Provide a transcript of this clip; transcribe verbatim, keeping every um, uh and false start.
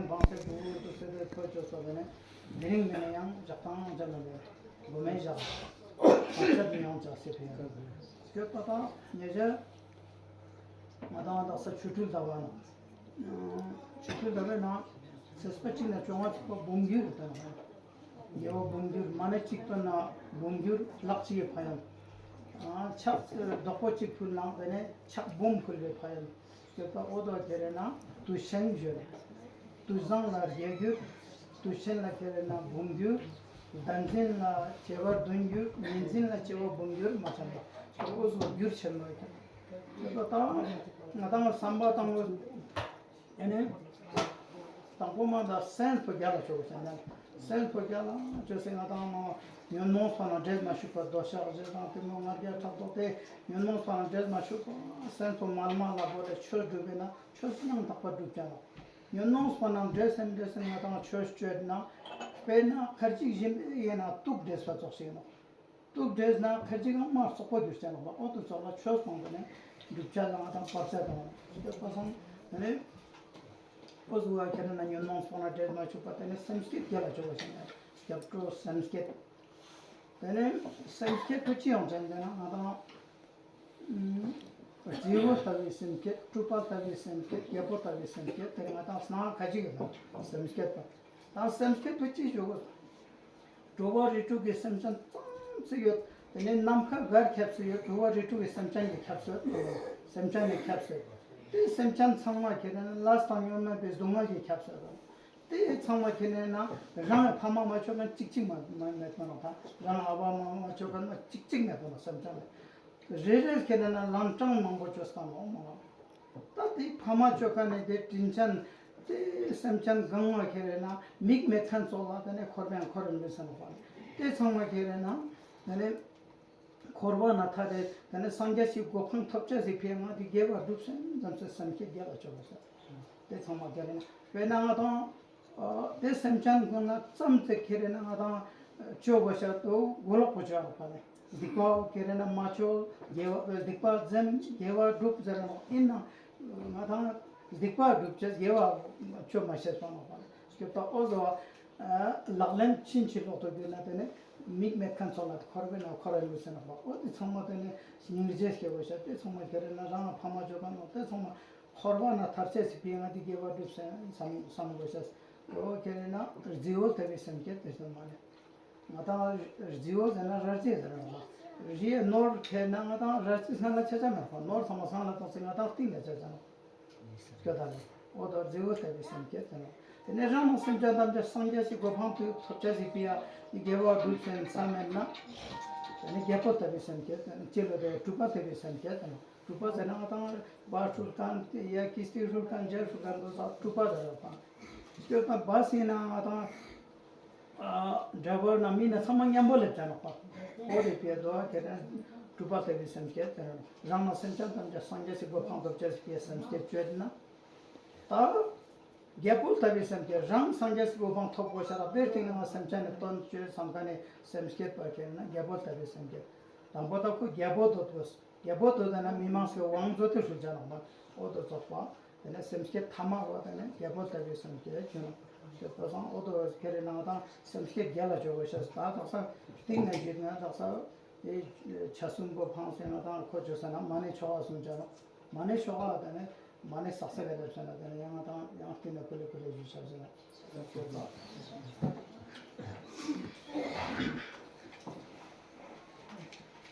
བང་སེ་གུ་ཏུ་སེ་དེ་ཐོ་ཅོ་སོ་དེ་ནེ་དེ་རིང་མེད་ན་ཡང་ཇག་ཏང་ཇག་ན་ལེ་གོ་མེ་ཇག་བང་སེ་དེ་ཡང་ཇག་སེ་ཕེ་ཡང་སྐྱོད་པ་དང་ཉེ་ཞ་ང་དང་དག་ས་ཆོ་འཕྲུལ་ཟླ་བ་ནང་ཆོ་འཕྲུལ་ཟླ་བའི་ནང་ཚེས་པ་གཅིག་ནེ་བཅོ་ལྔ་ཚུག་པ་འབུམ་འགྱུར་དང་དགེ་བ་འབུམ་འགྱུར་མ་ནེ་གཅིག་པ་ན་འབུམ་འགྱུར་ལག་གཅིག་གི་ཕ་ཡུལ། ཕྱག་བདག་པོ་གཅིག་ཕུལ་ནང་དེ་ནེ་ཕྱག་འབུམ་ཕུལ་བའི་ཕ་ཡུལ། སྐྱོད་པ་འོ་དོ་ཁེ་རེ་ན་དུས་ཆེན་བརྗོད། དུས་བཟང་ལ་བརྒྱད་འགྱུར། དུས་ཆེན་ལ་ཁེ་རེ་ན་འབུམ་འགྱུར། ཟླ་འཛིན་ལ་བྱེ་བ་བདུན་འགྱུར། ཉི་འཛིན་ལ་བྱེ་བ་འབུམ་འགྱུར་མ་ཆག་པ། འོ་སོ་འགྱུར་ཆེན་མོ་ཡོད། སྐྱོད་པ་དང་ང་དང་བསམ་པ་དང་ཨེ་ནེ་དང་པོ་མ་ད་སེམས་པོ་རྒྱལ་ལ་ཆོག་ཅན་ན། སེམས་པོ་རྒྱལ་ལ་ཆོག་སེ་ང་དང་མ་ཉོན་མོངས་པ་ན་འདྲེས་མ་ཞུགས་པ་འདོད་ཆགས་ཞེ་སྡང་གཏི་མུག་ང་རྒྱལ་ཕྲག་དོག་དེ་ཉོན་མོངས་པ་ན་འདྲེས་མ་ཞུགས་པ་སེམས་པོ་མལ་མ་ལ་བོ་ལ་ཆོས་སྒྲུབ་པས་ན་ཆོས་ཡང་དག་པར་སྒྲུབ་ཅན་ལ། ཉོན་མོངས་པ་ན་འདྲེས་སེ་འདྲེས་སེ་ང་དང་ཆོས་སྤྱོད་ན་དཔེར་ན་ཁར་ཅིག་བཞིན་ཡིན་ན་དུག་འདྲེས་པ་ཙོགས་ཤིག་ཡིན་ནོག། དུག་འདྲེས་ན་ཁར་ཅིག་ཡང་མ་རྩོག་པོ་འགྱུར་ཅན་ལ་འོ་དུ་ཙོགས་ལ་ཆོས་སྤང་དུ་ནས་སྒྲུབ་བྱ་ལ་ང་དང་བར་ཆད་དང་སྐྱོད་པ་སང་དེ་ནས་འོ་ཟུག་ག་ཁེ་རེ་ན་ཉོན་མོངས་པ་ན་འདྲེས་མ་ཆུག་པ་དེ་ནས་སེམས་བསྐྱེད་རྒྱལ་ལ་ཆོག་པ་ཞིག་ནས་སྐྱབས་འགྲོ་སེམས་བསྐྱེད། དེ་ནས་སེམས་བསྐྱེད་དུ་ཅི་ཡོང་ཅན་དེ་ན་ང་དང་རྫི་བོ་ལྟ་བུའི་སེམས་བསྐྱེད། གྲུབ་པ་ལྟ་བུའི་སེམས་བསྐྱེད། རྒྱལ་པོ་ལྟ་བུའི་སེམས་བསྐྱེད། དེ་ང་དང་སྣང་ཁ་ཅིག་གི་སེམས་བསྐྱེད་པ་དང་སེམས་བསྐྱེད་དུ་ཅི་ཞུ་དགོས། འགྲོ་བ་རིགས་དྲུག་གི་སེམས་ཅན་ཙམ་ཅིག་ཡོད། དེ་ནས་ནམ་མཁའ་གར་ཁྱབ་སུ་ཡོད། འགྲོ་བ་རིགས་དྲུག་གི་སེམས་ཅན་གྱི་ཁྱབ་སུ་ཡོད། སེམས་ཅན་གྱི་ཁྱབ་སུ་ཡོད། དེ་སེམས་ཅན་ཚང་མ་ཁེ་ནས་ལས་དང་ཉོན་མོངས་པའི་སྡུག་བསྔལ་གྱི་ཁྱབ་སུ་ཡོད། དེ་ཚང་མ་ཁེ་ནས་ན་རང་ཕ་མ་མ་ཆོག་མཁན་གཅིག་གཅིག་མ་མ་མེད་མ་ནོག་ད། རང་ཨ་བ་མ་མ་ཆོག་མཁན་མ་གཅིག་གཅིག་མེད་མ་ནོག་སེམས་ཅན་ལ། རེ་རེ་ཁེ་ནས་ན་ལང་ཀྲང་མང་པོ་ཅོས་ཀ་མ་འོང་མ་ནོག། ད་དེ་ཕ་མ་ཅོ་ཁན་ནི་དེ་དྲིན་ཅན་དེ་སེམས་ཅན་གང་ང་ཁེ་རེ་ན་མིག་མེད་ཁན་ཙོགས་ལ་དེ་ནས་འཁོར་བའི་འཁོར་རིན་པའི་སེམས་པ་དེ་ཚང་མ་ཁེ་རེ་ན་དེ་ནས་འཁོར་བ་ན་ཐར་ཏེ་དེ་ནས་སངས་རྒྱས་སི་གོ་འཕང་ཐོབ་ཅེས་སི་ཕིའ་ང་དེ་དགེ་བ་སྒྲུབ་སེམས་ཙམ་ཟེར་སེམས་བསྐྱེད་རྒྱལ་ལ་ཅོ་བ་ཟེར། དེ་ཚང་མ་ཁེ་རེ་ན་དཔེར་ན་ང་དང་དེ་སེམས་ཅན་ཀུན་ལ་ཙམ་ཙེ་ཁེ་རེ་ན་ང་དང་ཅོ་བ་ཤ་དོ་གོ་ལོག་པོ་ཅོ་བ་ལ་ཕ་ལེ། སྡིག་པ་ཁེ་རེ་ན་མ་ཅོ་དགེ་བ་སྡིག་པ་འཛེམ་དགེ་བ་སྒྲུབ་ཟེར་ར་ནོག་ཨིན་ན་ང་དང་སྡིག་པ་སྒྲུབ་ཅེས་དགེ་བ་ཅོ་མ་ཤེས་པ་ནོག་པ་ལེ། སྐྱོད་པ་འོ་ཟོ་བ་ལག་ལེན་ཕྱིན་ཅི་ལོག་ཏུ་གྱུར་ན་དེ་ནས་མིག་མེད་ཁན་ཙོགས་ལ་འཁོར་བའི་ནང་འཁོར་ར་ལུས་ཟེར་ནོག་པ། འོ་དེ་ཚང་མ་དེ་ནས་སྙིང་རྗེ་སྐྱེ་བོ་ཤ་དེ་ཚང་མ་ཁེ་རེ་ན་རང་ཕ་མ་ཅོ་ཁན་ནོག་དེ་ཚང་མ་འཁོར་བ་ན་ཐར་ཅེས་སི་ཕིའ་ང་དེ་དགེ་བ་སྒྲུབ་སེམས་བསམ་བསམ་དགོས་ཤེས། འོ་ཁེ་རེ་ན་རྫི་བོ་ལྟ་བུའི་སེམས་བསྐྱེད་དེ་ཚང་མ་ལེ། ང་དང་རྫི་བོ་ཟེར་ན་ར་རྫི་ཟེར་ན་ར་རིའི་ནོར་ཁེ་ན་ང་དང་ར་རྫི་སང་ལ་ཆ་ཆ་མེད་པ་ནོར་ཚང་མ་སང་ལ་ཏོག་ཙེ་ང་དང་སྟིང་ལ་ཆ་ཆ་ནོག། སྐྱོད་ད་ལེ། འོ་དོ་རྫི་བོ་ལྟ་བུའི་སེམས་བསྐྱེད་དེ་ནོག། དེ་ནས་རང་ནི་སེམས་ཅན་ཐམས་ཅད་སངས་རྒྱས་སི་གོ་འཕང་དུ་ཐོབ་ཅེས་སི་ཕིའ་དགེ་བ་སྒྲུབ་སེམས་བསམ་མེད་ན། དེ་ནས་རྒྱལ་པོ་ལྟ་བུའི་སེམས་བསྐྱེད་དེ་ནོག། ཅི་ལོ་དེ་གྲུབ་པ་ལྟ་བུའི་སེམས་བསྐྱེད་དེ་ནོག། གྲུབ་པ་ཟེར་ན་ང་དང་བ་ཧྲུལ་ཁན་ཡ་ཀིས་ཏི་ཧྲུལ་ཁན་ཇ་ཧྲུལ་ཁན་དོ་ས་གྲུབ་པ་ཟེར་ར་པ། སྐྱོད་པ་བ་ཟེར་ན་ང་དང་ཨ་ཌ་རའི་ཝར་ན་མི་ན་ཚང་མ་མཉམ་པོ་ལེབ་ཅ་ནོག་པ། འོ་དེ་ཕིའ་དོ་ཁེ་ན་གྲུབ་པ་ལྟ་བུའི་སེམས་བསྐྱེད་དེ་ནོག། རང་ན་སེམས་ཅན་ཐམས་ཅད་སངས་རྒྱས་སི་གོ་འཕང་ཐོབ་ཅེས་སི་ཕིའ་སེམས་བསྐྱེད་ཅོས་ན། ད་རྒྱལ་པོ་ལྟ་བུའི་སེམས་བསྐྱེད་རང་སངས་རྒྱས་སི་གོ་འཕང་ཐོབ་དགོས་ཤ་ལ་དཔེར་ཐིག་ན་ང་སེམས་ཅན་ནི་དོན་ཅོས་བསམ་ཁན་ནི་སེམས་བསྐྱེད་པ་ཁེ་ན་རྒྱལ་པོ་ལྟ་བུའི་སེམས་བསྐྱེད། དང་པོ་ད་ཁོ་རྒྱལ་པོ་དོ་དགོས། རྒྱལ་པོ་དོ་དེ་ན་མི་མང་སེ་ཝང་ཛོ་ཏེ་ཧྲུལ་ཅ་ནོག་མ། འོ་དོ་ཙོགས་པ། དེ་ནས་སེམས་བསྐྱེད་ཐ་མ་བོ་དེ་ནས་རྒྱལ་པོ་ལྟ་བུའི་སེམས་བསྐྱེད་ཅོ་ནོག། དེ་ཚོ་སང་འོ་དོ་ཁེ་རེ་ན་ང་དང་སེམས་བསྐྱེད་རྒྱལ་ལ་ཅོ་དགོས་ཤེས་ད་དག་ས་སྟིང་ནས་ཞུས་ན་དག་ས་དེ་ཆ་གསུམ་པོ་ཕངས་སེ་ང་དང་ཁོ་ཅོ་ས་ན་མ་ཎི་ཆོ་ག་གསུང་ཅ་ནོག། མ་ཎི་ཆོ་ག་ལ་དེ་ནས་མ་ཎི་སག་སེ་ག་ལེབ་ས་ན་དེ་ནས་ཡང་ང་དང་ཡང་སྟིང་ནས་ཁུ་ལེ་ཁུ་ལེ་ཞུ་ཆ་ཟེར་ན།